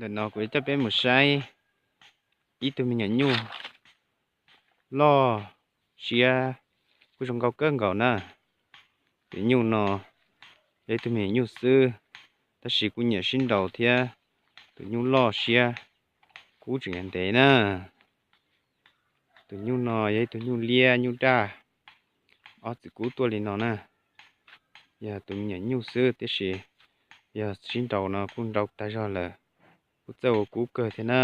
Ntawm no kuv coj peb mus saib ib tug me nyuam nyuj loj siab kuj zoo nkauj kawg nkaus na. Tus nyuj no yog ib tug me nyuam nyuj xwb, tab sis kuj nyiam sib nraus thiab. Tus nyuj loj siab kub tseem ntev na. Tus nyuj no yog ib tug nyuj liab nyuj daj, ob txwm kub tuaj li no na. Yog tus me nyuam nyuj xwb tiam sis yog sib nraus no kuj nraus tag zog lawm, kuj txawj ua kub kawg thiab na.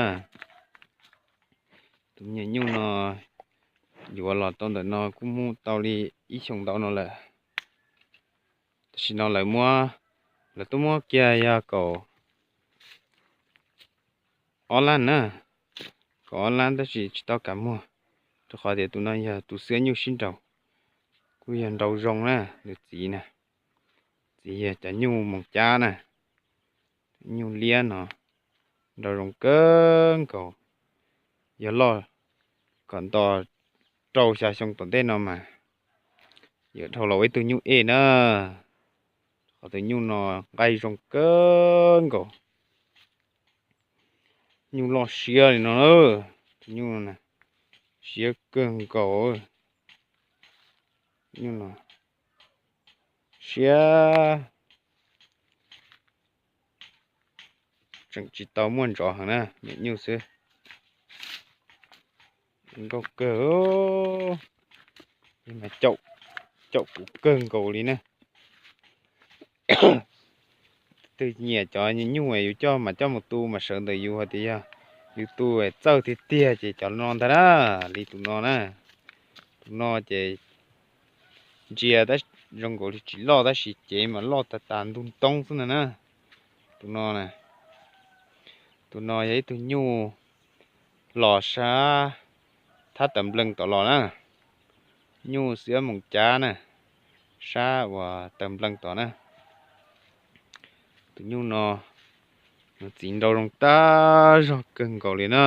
Tus me nyuam nyuj no yuav los tau ntawm no kuj muaj tau li ib xyoos ntau no lawm. Tam sim no lawv muab, lawv tuaj muab kiag yog kaum ob lab na, kaum ob lab tab sis tsis tau kam muag, rau qhov tias tus no yog tus xwb nyuj sib nraus, kuj yog nraus zoo na. Nws txiv na, txiv yog cov nyuj moos cab na, nyuj liab no nraus zoo kawg nkaus. Yog loj kom nto rau xya xyoo tom ntej no mas yuav dhau los ua ib tug nyuj ej na. Qhov tus nyuj no nqaij zoo kawg nkaus. Nyuj loj siab li no, tus nyuj siab kawg nkaus. Nyuj no siab, tseem tsis tau muaj ntxov heev na, me nyuam nyuj xwb. Nkauj kawg, caum kuv kawg nkaus li na. Twg nyiam cov nyuj yus coj mas coj mus tu mas sawv ntawm yus hais tias yog yus tu txawj tiag tiag ces cov no ntag na, li tus no na. Tus no ces ntsia tab zoo nkaus li tsis loj tab sis cev mas loj tas tas ntug ntoo xwb ntag na. Tus no na, tus no yog ib tug nyuj los sab thab tawm nplees tom los na, nyuj xwb moos cab na, sab uas tawm nplees tom na. Tus nyuj no, nws txiv nraus zoo tag zog kawg nkaus li na.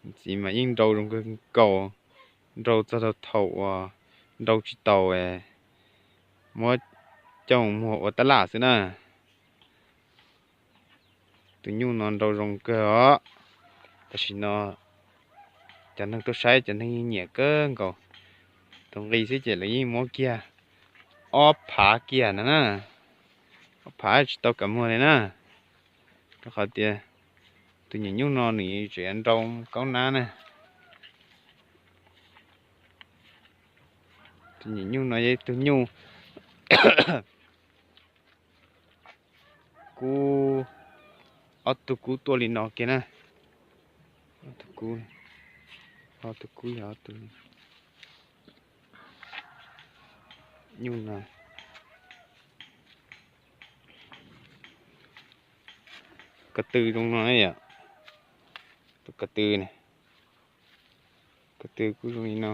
Nws txiv mas yeej nraus zoo kawg nkaus, nraus txog rau thaum uas nraus tsis taus, muab coj mus muag ua tab laj xwb na. Tus nyuj no nraus zoo kawg os. Tam sim no cov neeg tuaj saib cov neeg yeej nyiam kawg nkaus. Tus nqi xwb ces lawv yeej muab kiag ob phav kiag no na. Ob phav tsis tau kam muag li na. Rau qhov tias tus nyuam nyuj no nws tseem nraus kaub nab na. Tus nyuam nyuj no yog ib tug nyuj kub, ob tug kub tuaj li no kiag na. Ob tug kub, ob tug kub yog ob tug nyuj no. Ko tw zoo no yom. Tus ko tw ne, ko tw kuj zoo li no.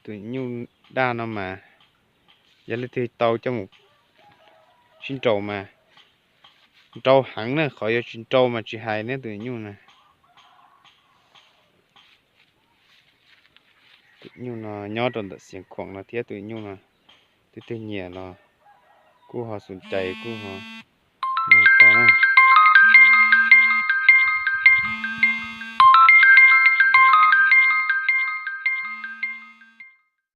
Tus nyuj daj no mas yog leej twg tau coj mus sib nraus mas nraus heev na, qhov yuav tsis nraus mas tsis hais ne tus nyuj na. Tus nyuj no nyob rau ntawm Xiav Khuam no thiab, tus nyuj no twb twg nyiam los kuj ho xum cai kuj ho